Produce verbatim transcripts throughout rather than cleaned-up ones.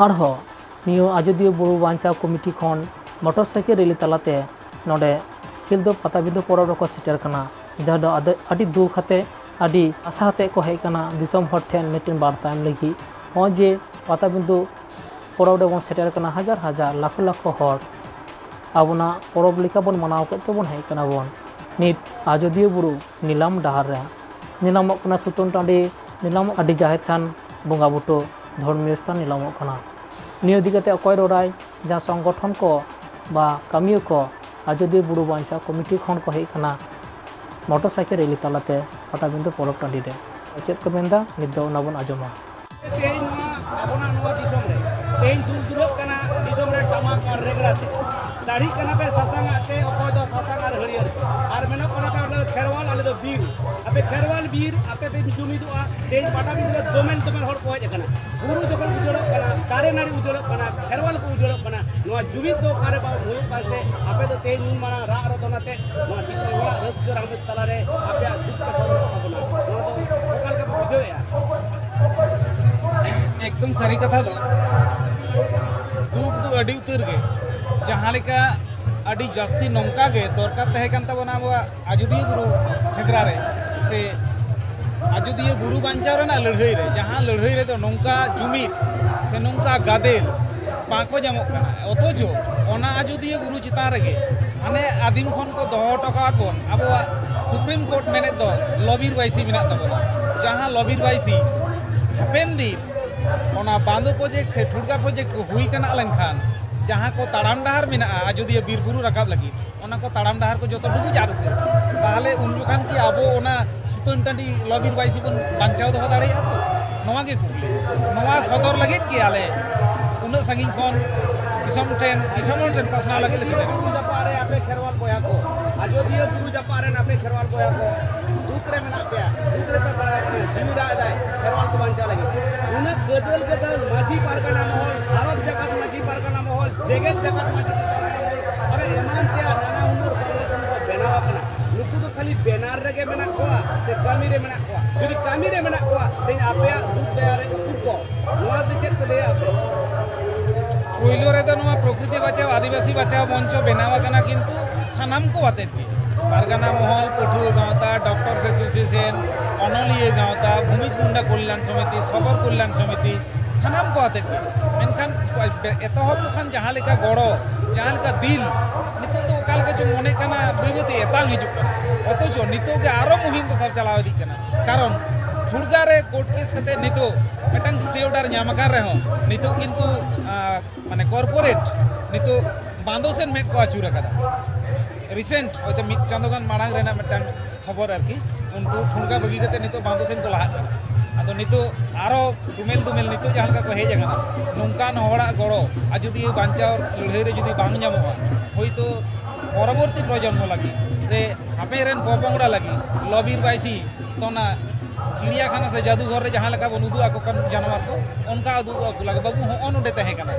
ᱟᱨᱦᱚᱸ ᱱᱤᱭᱟᱹ ᱟᱡᱚᱫᱤᱭᱟᱹ ᱵᱩᱨᱩ ᱵᱟᱧᱪᱟᱣ ᱠᱚᱢᱤᱴᱤ ᱠᱷᱚᱱ ᱢᱚᱴᱚᱨ ᱥᱟᱭᱠᱮᱞ ᱨᱮᱞᱤ ᱛᱟᱞᱟᱛᱮ ᱱᱚᱰᱮ ᱥᱤᱞᱫᱟᱹ ᱯᱟᱴᱟᱵᱤᱸᱫᱷᱟᱹ ᱯᱚᱨᱚᱵᱽ ᱨᱮᱠᱚ ᱥᱮᱴᱮᱨ ᱠᱟᱱᱟ, ᱡᱟᱦᱟᱸ ᱫᱚ ᱟᱫᱚ ᱟᱹᱰᱤ ᱫᱩᱠ ᱟᱛᱮ, ᱟᱹᱰᱤ ᱟᱥᱟ ᱟᱛᱮ ᱠᱚ ᱦᱮᱡ ᱠᱟᱱᱟ ᱫᱤᱥᱚᱢ ᱦᱚᱲ ᱴᱷᱮᱱ ᱢᱤᱫᱴᱮᱱ ᱵᱟᱨᱛᱟ ᱮᱢ ᱞᱟᱹᱜᱤᱫ᱾ ᱱᱚᱜᱼᱚᱭ ᱡᱮ ᱯᱟᱴᱟᱵᱤᱸᱫᱷᱟᱹ ᱯᱚᱨᱚᱵᱽ ᱨᱮᱵᱚᱱ ᱥᱮᱴᱮᱨ ᱠᱟᱱᱟ, ᱦᱟᱡᱟᱨ ᱦᱟᱡᱟᱨ, ᱞᱟᱠᱷᱚ ᱞᱟᱠᱷᱚ ᱦᱚᱲ ᱟᱵᱚᱱᱟᱜ ᱯᱚᱨᱚᱵᱽ ᱞᱮᱠᱟ ᱵᱚᱱ ᱢᱟᱱᱟᱣ ᱠᱮᱫ ᱛᱮᱵᱚᱱ ᱦᱮᱡ ᱠᱟᱱᱟ ᱵᱚᱱ ᱱᱤᱛ ᱟᱡᱚᱫᱤᱭᱟᱹ ᱵᱩᱨᱩ ᱱᱤᱞᱟᱢ ᱰᱟᱦᱟᱨ ᱨᱮ᱾ ᱧᱮᱞᱟᱢᱚᱜ ᱠᱟᱱᱟ ᱥᱩᱛᱟᱹᱱ ᱴᱟᱺᱰᱤ, ᱧᱮᱞᱟᱢᱚᱜ ᱟᱹᱰᱤ ᱡᱟᱦᱮᱨ ᱛᱷᱟᱱ, ᱵᱚᱸᱜᱟ ᱵᱩᱴᱟᱹ, ᱫᱷᱚᱨᱢᱤᱭᱚ ᱥᱛᱷᱟᱱ ᱧᱮᱞᱟᱢᱚᱜ ᱠᱟᱱᱟ᱾ ᱱᱤᱭᱟᱹ ᱤᱫᱤ ᱠᱟᱛᱮ ᱚᱠᱚᱭ ᱨᱚᱲᱟᱭ? ᱡᱟᱦᱟᱸ ᱥᱚᱝᱜᱚᱴᱷᱚᱱ ᱠᱚ ᱵᱟ ᱠᱟᱹᱢᱤᱭᱟᱹ ᱠᱚ ᱟᱡᱚᱫᱤᱭᱟᱹ ᱵᱩᱨᱩ ᱵᱟᱧᱪᱟᱣ ᱠᱚᱢᱤᱴᱤ ᱠᱷᱚᱱ ᱠᱚ ᱦᱮᱡ ᱠᱟᱱᱟ ᱢᱚᱴᱚᱨ ᱥᱟᱭᱠᱮᱞ ᱨᱮᱞᱤ ᱛᱟᱞᱟᱛᱮ ᱯᱟᱴᱟᱵᱤᱸᱫᱷᱟᱹ ᱯᱚᱨᱚᱵᱽ ᱴᱟᱺᱰᱤ ᱨᱮ᱾ ᱪᱮᱫ ᱠᱚ ᱢᱮᱱᱫᱟ ᱱᱤᱛ ᱫᱚ ᱚᱱᱟ ᱵᱚᱱ ᱟᱸᱡᱚᱢᱟ᱾ ᱛᱮᱦᱮᱧ ᱱᱚᱣᱟ ᱟᱵᱚᱱᱟᱜ ᱱᱚᱣᱟ ᱫᱤᱥᱚᱢ ᱨᱮ ᱛᱮᱦᱮᱧ ᱫᱩᱞ ᱫᱩᱞᱟᱹᱜ ᱠᱟᱱᱟ ᱫᱤᱥᱚᱢ ᱨᱮ ᱴᱟᱢᱟᱠ ᱟᱨ ᱨᱮᱜᱽᱲᱟ ᱛᱮ᱾ ᱫᱟᱲᱦᱤᱜ ᱠᱟᱱᱟ ᱯᱮ ᱥᱟᱥᱟᱝ ᱟᱜ ᱛᱮ, ᱚᱠᱚᱭ ᱫᱚ ᱥᱟᱥᱟᱝ ᱟᱨ ᱦᱟᱹᱨᱭᱟᱹᱲ᱾ ᱟᱨ ᱢᱮᱱᱚᱜ ᱠᱟᱱᱟ ᱯᱮ ᱟᱞᱮ ᱫᱚ ᱠᱷᱮᱨᱣᱟᱞ, ᱟᱞᱮ ᱫᱚ ᱵᱤᱨ᱾ ᱟᱯᱮ ᱠᱷᱮᱨᱣᱟᱞ ᱵᱤᱨ, ᱟᱯᱮ ᱯᱮ ᱡᱩᱢᱤᱫᱚᱜᱼᱟ᱾ ᱛᱮᱦᱮᱧ ᱯᱟᱴᱟᱵᱤᱸᱫᱷᱟᱹ ᱨᱮ ᱫᱚᱢᱮᱞ ᱫᱚᱢᱮᱞ ᱦᱚᱲ ᱠᱚ ᱦᱮᱡ ᱟᱠᱟᱱᱟ᱾ ᱵᱩᱨᱩ ᱡᱚᱠᱷᱚᱱ ᱩᱡᱟᱹᱲᱚᱜ ᱠᱟᱱᱟ, ᱫᱟᱨᱮ ᱱᱟᱹᱲᱤ ᱩᱡᱟᱹᱲᱚᱜ ᱠᱟᱱᱟ, ᱠᱷᱮᱨᱣᱟᱞ ᱠᱚ ᱩᱡᱟᱹᱲᱚᱜ ᱠᱟᱱᱟ, ᱱᱚᱣᱟ ᱡᱩᱢᱤᱫ ᱫᱚ ᱚᱠᱟᱨᱮ ᱵᱟᱝ ᱦᱩᱭᱩᱜ ᱠᱟᱱᱛᱮ ᱟᱯᱮ ᱫᱚ ᱛᱮᱦᱮᱧ ᱱᱩᱱ ᱢᱟᱨᱟᱝ ᱨᱟᱜ ᱨᱚᱫᱚᱱ ᱟᱛᱮ ᱱᱚᱣᱟ ᱫᱤᱥᱚᱢ ᱦᱚᱲᱟᱜ ᱨᱟᱹᱥᱠᱟᱹ ᱨᱟᱢᱵᱮᱥ ᱛᱟᱞᱟᱨᱮ ᱟᱯᱮᱭᱟᱜ ᱫᱩᱠ ᱯᱮ ᱥᱚᱫᱚᱨ ᱛᱟᱵᱚᱱᱟ᱾ ᱱᱚᱣᱟ ᱫᱚ ᱚᱠᱟ ᱞᱮᱠᱟ ᱯᱮ ᱵᱩᱡᱷᱟᱹᱣᱮᱫᱼᱟ? ᱮᱠᱫᱚᱢ ᱥᱟᱹᱨᱤ ᱠᱟᱛᱷᱟ ᱫᱚ, ᱫᱩᱠ ᱫᱚ ᱟᱹᱰᱤ ᱩᱛᱟᱹᱨ ᱜᱮ᱾ ᱡᱟᱦᱟᱸ ᱞᱮᱠᱟ ᱟᱹᱰᱤ ᱡᱟᱹᱥᱛᱤ ᱱᱚᱝᱠᱟ ᱜᱮ ᱫᱚᱨᱠᱟᱨ ᱛᱟᱦᱮᱸ ᱠᱟᱱ ᱛᱟᱵᱚᱱᱟ ᱟᱵᱚᱣᱟᱜ ᱟᱡᱚᱫᱤᱭᱟᱹ ᱵᱩᱨᱩ ᱥᱮᱸᱫᱽᱨᱟ ᱨᱮ, ᱥᱮ ᱟᱡᱚᱫᱤᱭᱟᱹ ᱵᱩᱨᱩ ᱵᱟᱧᱪᱟᱣ ᱨᱮᱱᱟᱜ ᱞᱟᱹᱲᱦᱟᱹᱭ ᱨᱮ, ᱡᱟᱦᱟᱸ ᱞᱟᱹᱲᱦᱟᱹᱭ ᱨᱮᱫᱚ ᱱᱚᱝᱠᱟ ᱡᱩᱢᱤᱫ ᱥᱮ ᱱᱚᱝᱠᱟ ᱜᱟᱫᱮᱞ ᱵᱟᱝᱠᱚ ᱧᱟᱢᱚᱜ ᱠᱟᱱᱟ᱾ ᱚᱛᱷᱚᱪᱚ ᱚᱱᱟ ᱟᱡᱚᱫᱤᱭᱟᱹ ᱵᱩᱨᱩ ᱪᱮᱛᱟᱱ ᱨᱮᱜᱮ ᱦᱟᱱᱮ ᱟᱹᱫᱤᱢ ᱠᱷᱚᱱ ᱠᱚ ᱫᱚᱦᱚ ᱦᱚᱴᱚ ᱠᱟᱜ ᱵᱚᱱ ᱟᱵᱚᱣᱟᱜ ᱥᱩᱯᱨᱤᱢ ᱠᱳᱨᱴ ᱢᱮᱱᱮᱫ ᱫᱚ ᱞᱚᱵᱤᱨ ᱵᱟᱭᱥᱤ ᱢᱮᱱᱟᱜ ᱛᱟᱵᱚᱱᱟ, ᱡᱟᱦᱟᱸ ᱞᱚᱵᱤᱨ ᱵᱟᱭᱥᱤ ᱦᱟᱯᱮᱱ ᱫᱤᱱ ᱚᱱᱟ ᱵᱟᱸᱫᱳ ᱯᱨᱚᱡᱮᱠᱴ ᱥᱮ ᱴᱷᱩᱲᱜᱟ ᱯᱨᱚᱡᱮᱠᱴ ᱠᱚ ᱦᱩᱭ ᱛᱮᱱᱟᱜ ᱞᱮᱱᱠᱷᱟᱱ, ᱡᱟᱦᱟᱸ ᱠᱚ ᱛᱟᱲᱟᱢ ᱰᱟᱦᱟᱨ ᱢᱮᱱᱟᱜᱼᱟ ᱟᱡᱚᱫᱤᱭᱟᱹ ᱵᱤᱨ ᱵᱩᱨᱩ ᱨᱟᱠᱟᱵ ᱞᱟᱹᱜᱤᱫ, ᱚᱱᱟ ᱠᱚ ᱛᱟᱲᱟᱢ ᱰᱟᱦᱟᱨ ᱠᱚ ᱡᱚᱛᱚ ᱰᱩᱵᱩᱡ ᱟᱫ ᱩᱛᱟᱹᱨ᱾ ᱛᱟᱦᱚᱞᱮ ᱩᱱ ᱡᱚᱠᱷᱟᱱ ᱠᱤ ᱟᱵᱚ ᱚᱱᱟ ᱥᱩᱛᱟᱹᱱ ᱴᱟᱺᱰᱤ ᱞᱚᱵᱤᱨ ᱵᱟᱭᱥᱤ ᱵᱚᱱ ᱵᱟᱧᱪᱟᱣ ᱫᱚᱦᱚ ᱫᱟᱲᱮᱭᱟᱜᱼᱟ ᱛᱚ? ᱱᱚᱣᱟ ᱜᱮ ᱠᱩᱠᱞᱤ᱾ ᱱᱚᱣᱟ ᱥᱚᱫᱚᱨ ᱞᱟᱹᱜᱤᱫ ᱜᱮ ᱟᱞᱮ ᱩᱱᱟᱹᱜ ᱥᱟᱺᱜᱤᱧ ᱠᱷᱚᱱ ᱫᱤᱥᱚᱢ ᱴᱷᱮᱱ, ᱫᱤᱥᱚᱢ ᱦᱚᱲ ᱴᱷᱮᱱ ᱯᱟᱥᱱᱟᱣ ᱞᱟᱹᱜᱤᱫ ᱞᱮ ᱥᱮᱴᱮᱨ ᱟᱠᱟᱱᱟ᱾ ᱵᱩᱨᱩ ᱡᱟᱯᱟᱜ ᱨᱮ ᱟᱯᱮ ᱠᱷᱮᱨᱣᱟᱞ ᱵᱚᱭᱦᱟ ᱠᱚ, ᱟᱡᱚᱫᱤᱭᱟᱹ ᱵᱩᱨᱩ ᱡᱟᱯᱟᱜ ᱨᱮᱱ ᱟᱯᱮ ᱠᱷᱮᱨᱣᱟᱞ ᱵᱚᱭᱦᱟ ᱠᱚ, ᱫᱩᱠ ᱨᱮ ᱢᱮᱱᱟᱜ ᱯᱮᱭᱟ, ᱫᱩᱠ ᱨᱮᱯᱮ ᱯᱟᱲᱟᱣ ᱠᱟᱱᱟ, ᱡᱤᱣᱤ ᱨᱟᱜ ᱮᱫᱟᱭ ᱠᱷᱮᱨᱣᱟᱞ ᱠᱚ ᱵᱟᱧᱪᱟᱣ ᱞᱟᱹᱜᱤᱫ᱾ ᱩᱱᱟᱹᱜ ᱜᱟᱫᱮᱞ ᱜᱟᱫᱮᱞ ᱢᱟᱹᱡᱷᱤ ᱯᱟᱨᱜᱟᱱᱟ ᱢᱚᱦᱚᱞ, ᱵᱷᱟᱨᱚᱛ ᱡᱟᱠᱟᱛ ᱢᱟᱹᱡᱷᱤ ᱯᱟᱨᱜᱟᱱᱟ ᱢᱚᱦᱚᱞ, ᱡᱮᱜᱮᱛ ᱡᱟᱠᱟᱛ ᱢᱟᱹᱡᱷᱤ ᱯᱟᱨᱜᱟᱱᱟ ᱢᱚᱦᱚᱞ, ᱟᱨᱚ ᱮᱢᱟᱱ ᱛᱮᱭᱟᱜ ᱱᱟᱱᱟ ᱦᱩᱱᱟᱹᱨ ᱥᱚᱝᱜᱚᱴᱷᱚᱱ ᱠᱚ ᱵᱮᱱᱟᱣ ᱟᱠᱟᱱᱟ᱾ ᱱᱩᱠᱩ ᱫᱚ ᱠᱷᱟᱹᱞᱤ ᱵᱮᱱᱟᱨ ᱨᱮᱜᱮ ᱢᱮᱱᱟᱜ ᱠᱚᱣᱟ ᱥᱮ ᱠᱟᱹᱢᱤ ᱨᱮ ᱢᱮᱱᱟᱜ ᱠᱚᱣᱟ? ᱛᱮᱦᱮᱧ ᱟᱯᱮᱭᱟᱜ ᱫᱩᱠ ᱫᱟᱭᱟ ᱨᱮ ᱩᱠᱩᱨ ᱠᱚ? ᱱᱚᱣᱟ ᱫᱚ ᱪᱮᱫ ᱯᱮ ᱞᱟᱹᱭᱟ ᱟᱯᱮ? ᱯᱳᱭᱞᱳ ᱨᱮᱫᱚ ᱱᱚᱣᱟ ᱯᱨᱚᱠᱨᱤᱛᱤ ᱵᱟᱪᱟᱣ, ᱟᱹᱫᱤᱵᱟᱹᱥᱤ ᱵᱟᱪᱟᱣ ᱢᱚᱧᱪᱚ ᱵᱮᱱᱟᱣ ᱟᱠᱟᱱᱟ, ᱠᱤᱱᱛᱩ ᱥᱟᱱᱟᱢ ᱠᱚ ᱟᱛᱮᱫ ᱜᱮ, ᱯᱟᱨᱜᱟᱱᱟ ᱢᱚᱦᱚᱞ, ᱯᱟᱹᱴᱷᱩᱣᱟᱹ ᱜᱟᱶᱛᱟ, ᱰᱚᱠᱴᱚᱨᱥ ᱮᱥᱳᱥᱤᱭᱮᱥᱚᱱ, ᱚᱱᱚᱞᱤᱭᱟᱹ ᱜᱟᱶᱛᱟ, ᱵᱷᱩᱢᱤᱡᱽ ᱢᱩᱱᱰᱟ ᱠᱚᱞᱭᱟᱱ ᱥᱚᱢᱤᱛᱤ, ᱥᱚᱵᱚᱨ ᱠᱚᱞᱭᱟᱱ ᱥᱚᱢᱤᱛᱤ, ᱥᱟᱱᱟᱢ ᱠᱚ ᱟᱛᱮᱫ ᱜᱮ᱾ ᱢᱮᱱᱠᱷᱟᱱ ᱮᱛᱚᱦᱚᱵ ᱡᱚᱠᱷᱚᱱ ᱡᱟᱦᱟᱸ ᱞᱮᱠᱟ ᱜᱚᱲᱚ, ᱡᱟᱦᱟᱸ ᱞᱮᱠᱟ ᱫᱤᱞ, ᱱᱤᱛᱚᱜ ᱫᱚ ᱚᱠᱟ ᱞᱮᱠᱟ ᱪᱚᱝ ᱢᱚᱱᱮᱜ ᱠᱟᱱᱟ, ᱵᱟᱹᱭ ᱵᱟᱹᱭ ᱛᱮ ᱮᱛᱟᱝ ᱦᱤᱡᱩᱜ ᱠᱟᱱᱟ᱾ ᱚᱛᱷᱚᱪᱚ ᱱᱤᱛᱚᱜ ᱜᱮ ᱟᱨᱚ ᱢᱩᱦᱤᱢ ᱫᱚ ᱥᱟᱵ ᱪᱟᱞᱟᱣ ᱤᱫᱤᱜ ᱠᱟᱱᱟ᱾ ᱠᱟᱨᱚᱱ ᱴᱷᱩᱲᱜᱟ ᱨᱮ ᱠᱳᱨᱴ ᱠᱮᱥ ᱠᱟᱛᱮ ᱱᱤᱛᱚᱜ ᱢᱤᱫᱴᱟᱝ ᱥᱴᱮ ᱚᱨᱰᱟᱨ ᱧᱟᱢ ᱟᱠᱟᱱ ᱨᱮᱦᱚᱸ, ᱱᱤᱛᱚᱜ ᱠᱤᱱᱛᱩ, ᱟᱸ, ᱢᱟᱱᱮ ᱠᱚᱨᱯᱳᱨᱮᱴ ᱱᱤᱛᱚᱜ ᱵᱟᱸᱫᱚ ᱥᱮᱱ ᱢᱮᱫ ᱠᱚ ᱟᱹᱪᱩᱨ ᱟᱠᱟᱫᱟ᱾ ᱨᱤᱥᱮᱱᱴ ᱦᱚᱭᱛᱳ ᱢᱤᱫ ᱪᱟᱸᱫᱳ ᱜᱟᱱ ᱢᱟᱲᱟᱝ ᱨᱮᱱᱟᱜ ᱢᱤᱫᱴᱟᱝ ᱠᱷᱚᱵᱚᱨ ᱟᱨᱠᱤ, ᱩᱱᱠᱩ ᱴᱷᱩᱲᱜᱟ ᱵᱟᱹᱜᱤ ᱠᱟᱛᱮ ᱱᱤᱛᱚᱜ ᱵᱟᱸᱫᱚ ᱥᱮᱱ ᱠᱚ ᱞᱟᱦᱟᱜ ᱠᱟᱱᱟ᱾ ᱟᱫᱚ ᱱᱤᱛᱚᱜ ᱟᱨᱚ ᱫᱩᱢᱮᱞ ᱫᱩᱢᱮᱞ ᱱᱤᱛᱚᱜ ᱡᱟᱦᱟᱸ ᱞᱮᱠᱟ ᱠᱚ ᱦᱮᱡ ᱟᱠᱟᱱᱟ, ᱱᱚᱝᱠᱟᱱ ᱦᱚᱲᱟᱜ ᱜᱚᱲᱚ ᱟᱡᱚᱫᱤᱭᱟᱹ ᱵᱟᱧᱪᱟᱣ ᱞᱟᱹᱲᱦᱟᱹᱭ ᱨᱮ ᱡᱩᱫᱤ ᱵᱟᱝ ᱧᱟᱢᱚᱜᱼᱟ, ᱦᱳᱭᱛᱳ ᱯᱚᱨᱚᱵᱚᱨᱛᱤ ᱯᱨᱚᱡᱚᱱᱢᱚ ᱞᱟᱹᱜᱤᱫ ᱥᱮ ᱦᱟᱯᱮᱱ ᱨᱮᱱ ᱯᱚᱯᱚᱝᱲᱟ ᱞᱟᱹᱜᱤᱫ ᱞᱚᱵᱤᱨ ᱵᱟᱭᱥᱤ ᱛᱚ ᱚᱱᱟ ᱪᱤᱲᱤᱭᱟᱠᱷᱟᱱᱟ ᱥᱮ ᱡᱟᱫᱩᱜᱷᱚᱨ ᱨᱮ ᱡᱟᱦᱟᱸ ᱞᱮᱠᱟ ᱵᱚᱱ ᱩᱫᱩᱜ ᱟᱠᱚ ᱠᱟᱱ ᱡᱟᱱᱣᱟᱨ ᱠᱚ, ᱚᱱᱠᱟ ᱩᱫᱩᱜ ᱟᱠᱚ ᱞᱟᱹᱜᱤᱫ, "ᱵᱟᱹᱵᱩ, ᱦᱚᱸᱜᱼᱚ ᱱᱚᱰᱮ ᱛᱟᱦᱮᱸ ᱠᱟᱱᱟ᱾"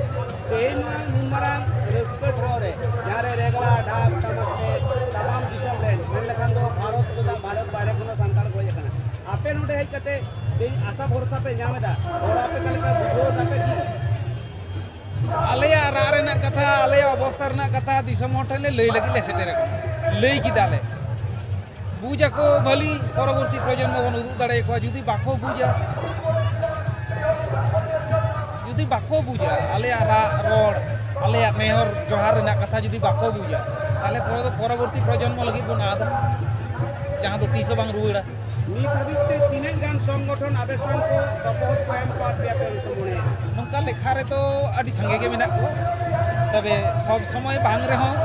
ᱛᱮᱦᱮᱧ ᱱᱚᱣᱟ ᱱᱩᱱ ᱢᱟᱨᱟᱝ ᱨᱟᱹᱥᱠᱟᱹ ᱴᱷᱟᱶ ᱨᱮ, ᱡᱟᱦᱟᱸ ᱨᱮ ᱨᱮᱜᱽᱲᱟ, ᱰᱷᱟᱠ, ᱴᱟᱢᱟᱠ ᱛᱮ ᱛᱟᱢᱟᱢ ᱫᱤᱥᱚᱢ ᱨᱮᱱ, ᱢᱮᱱ ᱞᱮᱠᱷᱟᱱ ᱫᱚ ᱵᱷᱟᱨᱚᱛ ᱪᱮᱫᱟᱜ ᱵᱷᱟᱨᱚᱛ ᱵᱟᱭᱨᱮ ᱠᱷᱚᱱ ᱦᱚᱸ ᱥᱟᱱᱛᱟᱲ ᱠᱚ ᱦᱮᱡ ᱟᱠᱟᱱᱟ, ᱟᱯᱮ ᱱᱚᱰᱮ ᱦᱮᱡ ᱠᱟᱛᱮ ᱛᱮᱦᱮᱧ ᱟᱥᱟ ᱵᱷᱚᱨᱥᱟ ᱯᱮ ᱧᱟᱢ ᱮᱫᱟ, ᱜᱚᱲᱚ ᱟᱯᱮ ᱠᱟᱱ ᱞᱮᱠᱟ ᱵᱩᱡᱷᱟᱹᱣ ᱫᱟᱯᱮ ᱠᱤ? ᱟᱞᱮᱭᱟᱜ ᱨᱟᱜ ᱨᱮᱱᱟᱜ ᱠᱟᱛᱷᱟ, ᱟᱞᱮᱭᱟᱜ ᱚᱵᱚᱥᱛᱟ ᱨᱮᱱᱟᱜ ᱠᱟᱛᱷᱟ ᱫᱤᱥᱚᱢ ᱦᱚᱲ ᱴᱷᱮᱱ ᱞᱮ ᱞᱟᱹᱭ ᱞᱟᱹᱜᱤᱫ ᱞᱮ ᱥᱮᱴᱮᱨ ᱟᱠᱟᱱᱟ, ᱞᱟᱹᱭ ᱠᱮᱫᱟᱞᱮ᱾ ᱵᱩᱡᱽ ᱟᱠᱚ ᱵᱷᱟᱹᱞᱤ, ᱯᱚᱨᱚᱵᱚᱨᱛᱤ ᱯᱨᱚᱡᱚᱱᱢᱚ ᱵᱚᱱ ᱩᱫᱩᱜ ᱫᱟᱲᱮᱭᱟᱠᱚᱣᱟ᱾ ᱡᱩᱫᱤ ᱵᱟᱠᱚ ᱵᱩᱡᱟ, ᱡᱩᱫᱤ ᱵᱟᱠᱚ ᱵᱩᱡᱟ ᱟᱞᱮᱭᱟᱜ ᱨᱟᱜ ᱨᱚᱲ, ᱟᱞᱮᱭᱟᱜ ᱱᱮᱦᱚᱨ ᱡᱚᱦᱟᱨ ᱨᱮᱱᱟᱜ ᱠᱟᱛᱷᱟ ᱡᱩᱫᱤ ᱵᱟᱠᱚ ᱵᱩᱡᱟ, ᱛᱟᱦᱚᱞᱮ ᱯᱚᱨᱚ-, ᱯᱚᱨᱚᱵᱚᱨᱛᱤ ᱯᱨᱚᱡᱚᱱᱢᱚ ᱞᱟᱹᱜᱤᱫ ᱵᱚᱱ ᱟᱫᱟ, ᱡᱟᱦᱟᱸ ᱫᱚ ᱛᱤᱥ ᱦᱚᱸ ᱵᱟᱝ ᱨᱩᱣᱟᱹᱲᱟ᱾ ᱱᱤᱛ ᱦᱟᱹᱵᱤᱡ ᱛᱮ ᱛᱤᱱᱟᱹᱜ ᱜᱟᱱ ᱥᱚᱝᱜᱚᱴᱷᱚᱱ ᱟᱯᱮ ᱥᱟᱶ ᱠᱚ ᱥᱚᱯᱚᱦᱚᱫ ᱠᱚ ᱮᱢ ᱠᱟᱣᱟᱫ ᱯᱮᱭᱟ ᱯᱮ ᱢᱮᱱᱛᱮ ᱢᱚᱱᱮᱭᱟ? ᱱᱚᱝᱠᱟ ᱞᱮᱠᱷᱟ ᱨᱮᱫᱚ ᱟᱹᱰᱤ ᱥᱟᱸᱜᱮ ᱜᱮ ᱢᱮᱱᱟᱜ ᱠᱚᱣᱟ, ᱛᱚᱵᱮ ᱥᱚᱵ ᱥᱚᱢᱚᱭ ᱵᱟᱝ ᱨᱮᱦᱚᱸ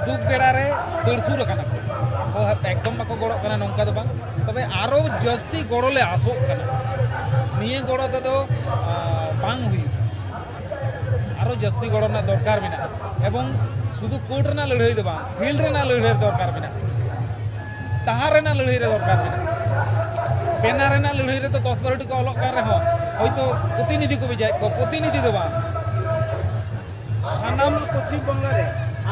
ᱫᱩᱠ ᱵᱮᱲᱟ ᱨᱮ ᱫᱟᱹᱲ ᱥᱩᱨ ᱟᱠᱟᱱᱟ ᱠᱚ᱾ ᱦᱚᱸ, ᱮᱠᱫᱚᱢ ᱵᱟᱠᱚ ᱜᱚᱲᱚᱜ ᱠᱟᱱᱟ, ᱱᱚᱝᱠᱟ ᱫᱚ ᱵᱟᱝ, ᱛᱚᱵᱮ ᱟᱨᱚ ᱡᱟᱹᱥᱛᱤ ᱜᱚᱲᱚ ᱞᱮ ᱟᱥᱚᱜ ᱠᱟᱱᱟ᱾ ᱱᱤᱭᱟᱹ ᱜᱚᱲᱚ ᱛᱮᱫᱚ, ᱟᱸ, ᱵᱟᱝ ᱦᱩᱭᱩᱜᱼᱟ᱾ ᱟᱨᱚ ᱡᱟᱹᱥᱛᱤ ᱜᱚᱲᱚ ᱨᱮᱱᱟᱜ ᱫᱚᱨᱠᱟᱨ ᱢᱮᱱᱟᱜᱼᱟ᱾ ᱮᱵᱚᱝ ᱥᱩᱫᱷᱩ ᱠᱳᱨᱴ ᱨᱮᱱᱟᱜ ᱞᱟᱹᱲᱦᱟᱹᱭ ᱫᱚ ᱵᱟᱝ, ᱯᱷᱤᱞᱰ ᱨᱮᱱᱟᱜ ᱞᱟᱹᱲᱦᱟᱹᱭ ᱫᱚᱨᱠᱟᱨ ᱢᱮᱱᱟᱜᱼᱟ, ᱰᱟᱦᱟᱨ ᱨᱮᱱᱟᱜ ᱞᱟᱹᱲᱦᱟᱹᱭ ᱨᱮ ᱫᱚᱨᱠᱟᱨ ᱢᱮᱱᱟᱜᱼᱟ᱾ ᱵᱮᱱᱟᱨ ᱨᱮᱱᱟᱜ ᱞᱟᱹᱲᱦᱟᱹᱭ ᱨᱮᱫᱚ ᱫᱚᱥ ᱵᱟᱨᱚ ᱴᱤ ᱠᱚ ᱚᱞᱚᱜ ᱠᱟᱱ ᱨᱮᱦᱚᱸ, ᱦᱚᱭᱛᱳ ᱯᱨᱚᱛᱤᱱᱤᱫᱷᱤ ᱠᱚ ᱵᱷᱮᱡᱟᱭᱮᱫ ᱠᱚᱣᱟ, ᱯᱨᱚᱛᱤᱱᱤᱫᱷᱤ ᱫᱚ ᱵᱟᱝ᱾ ᱥᱟᱱᱟᱢ ᱯᱚᱪᱷᱤᱢ ᱵᱟᱝᱞᱟ ᱨᱮ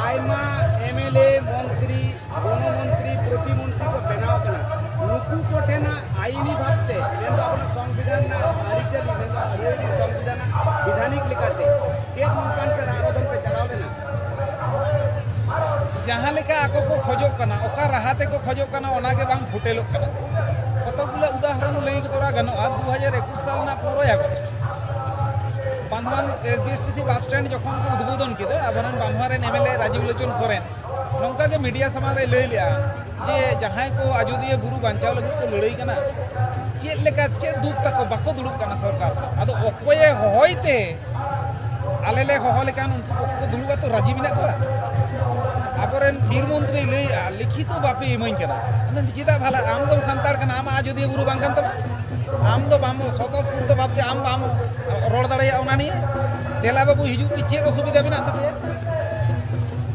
ᱟᱭᱢᱟ ᱮᱢ ᱮᱞ ᱮ, ᱢᱚᱱᱛᱨᱤ, ᱜᱚᱱᱚᱢᱚᱱᱛᱨᱤ, ᱯᱨᱚᱛᱤᱢᱚᱱᱛᱨᱤ ᱠᱚ ᱵᱮᱱᱟᱣ ᱠᱟᱱᱟ᱾ ᱱᱩᱠᱩ ᱠᱚᱴᱷᱮᱱᱟᱜ ᱟᱭᱤᱱᱤ ᱵᱷᱟᱵᱽᱛᱮ, ᱢᱮᱱᱫᱚ ᱟᱵᱚᱱᱟᱜ ᱥᱚᱝᱵᱤᱫᱷᱟᱱ ᱨᱮᱱᱟᱜ ᱟᱹᱨᱤᱪᱟᱹᱞᱤ, ᱢᱮᱱᱫᱚ ᱟᱹᱨᱤ ᱥᱚᱝᱵᱤᱫᱷᱟᱱ ᱨᱮᱱᱟᱜ ᱵᱤᱫᱷᱟᱱᱤᱠ ᱞᱮᱠᱟᱛᱮ ᱪᱮᱫ ᱱᱚᱝᱠᱟᱱ ᱡᱟᱦᱟᱸ ᱞᱮᱠᱟ ᱟᱠᱚ ᱠᱚ ᱠᱷᱚᱡᱚᱜ ᱠᱟᱱᱟ, ᱚᱠᱟ ᱨᱟᱦᱟ ᱛᱮᱠᱚ ᱠᱷᱚᱡᱚᱜ ᱠᱟᱱᱟ, ᱚᱱᱟ ᱜᱮ ᱵᱟᱝ ᱯᱷᱩᱴᱮᱞᱚᱜ ᱠᱟᱱᱟ᱾ ᱠᱚᱛᱚᱠ ᱜᱩᱞᱟ ᱩᱫᱟᱦᱚᱨᱚᱱ ᱞᱟᱹᱭ ᱛᱚᱨᱟ ᱜᱟᱱᱚᱜᱼᱟ᱾ ᱫᱩ ᱦᱟᱡᱟᱨ ᱮᱠᱩᱥ ᱥᱟᱞ ᱨᱮᱱᱟᱜ ᱯᱚᱱᱨᱚᱭ August Bandwan S B S T C bus stand ᱡᱚᱠᱷᱚᱱ ᱠᱚ ᱩᱫᱵᱳᱫᱚᱱ ᱠᱮᱫᱟ, ᱟᱵᱚᱨᱮᱱ ᱵᱟᱸᱫᱷᱣᱟᱱ ᱨᱮᱱ M L A Rajib Lochan Soren ᱱᱚᱝᱠᱟ ᱜᱮ ᱢᱤᱰᱤᱭᱟ ᱥᱟᱢᱟᱝ ᱨᱮᱭ ᱞᱟᱹᱭ ᱞᱮᱜᱼᱟ ᱡᱮ ᱡᱟᱦᱟᱸᱭ ᱠᱚ ᱟᱡᱚᱫᱤᱭᱟᱹ ᱵᱩᱨᱩ ᱵᱟᱧᱪᱟᱣ ᱞᱟᱹᱜᱤᱫ ᱠᱚ ᱞᱟᱹᱲᱦᱟᱹᱭ ᱠᱟᱱᱟ, ᱪᱮᱫ ᱞᱮᱠᱟ, ᱪᱮᱫ ᱫᱩᱠ ᱛᱟᱠᱚ, ᱵᱟᱠᱚ ᱫᱩᱲᱩᱵ ᱠᱟᱱᱟ ᱥᱚᱨᱠᱟᱨ ᱥᱟᱶ᱾ ᱟᱫᱚ ᱚᱠᱚᱭᱮ ᱦᱚᱦᱚᱭ ᱛᱮ ᱟᱞᱮ ᱞᱮ ᱦᱚᱦᱚ ᱞᱮᱠᱷᱟᱱ ᱩᱱᱠᱩ ᱯᱚᱠᱷᱚ ᱠᱚ ᱫᱩᱲᱩᱵ ᱟᱛᱚ, ᱨᱟᱹᱡᱤ ᱢᱮᱱᱟᱜ ᱠᱚᱣᱟ? ᱟᱵᱚᱨᱮᱱ ᱵᱤᱨ ᱢᱚᱱᱛᱨᱤᱭ ᱞᱟᱹᱭᱮᱜᱼᱟ, ᱞᱤᱠᱷᱤᱛᱚ ᱵᱟᱯᱮ ᱤᱢᱟᱹᱧ ᱠᱟᱱᱟ᱾ ᱟᱫᱚ ᱪᱮᱫᱟᱜ ᱵᱷᱟᱞᱟ? ᱟᱢ ᱫᱚᱢ ᱥᱟᱱᱛᱟᱲ ᱠᱟᱱᱟ, ᱟᱢᱟᱜ ᱟᱡᱚᱫᱤᱭᱟᱹ ᱵᱩᱨᱩ ᱵᱟᱝ ᱠᱟᱱ ᱛᱟᱢᱟ? ᱟᱢ ᱫᱚ ᱵᱟᱢ ᱥᱚᱛᱚᱥᱯᱷᱩᱨᱛᱚ ᱵᱷᱟᱵᱽᱛᱮ ᱟᱢ ᱵᱟᱢ ᱨᱚᱲ ᱫᱟᱲᱮᱭᱟᱜᱼᱟ ᱚᱱᱟ ᱱᱤᱭᱮ? ᱫᱮᱞᱟ ᱵᱟᱹᱵᱩ, ᱦᱤᱡᱩᱜ ᱯᱮ, ᱪᱮᱫ ᱚᱥᱩᱵᱤᱫᱷᱟ ᱢᱮᱱᱟᱜ ᱛᱟᱯᱮᱭᱟ?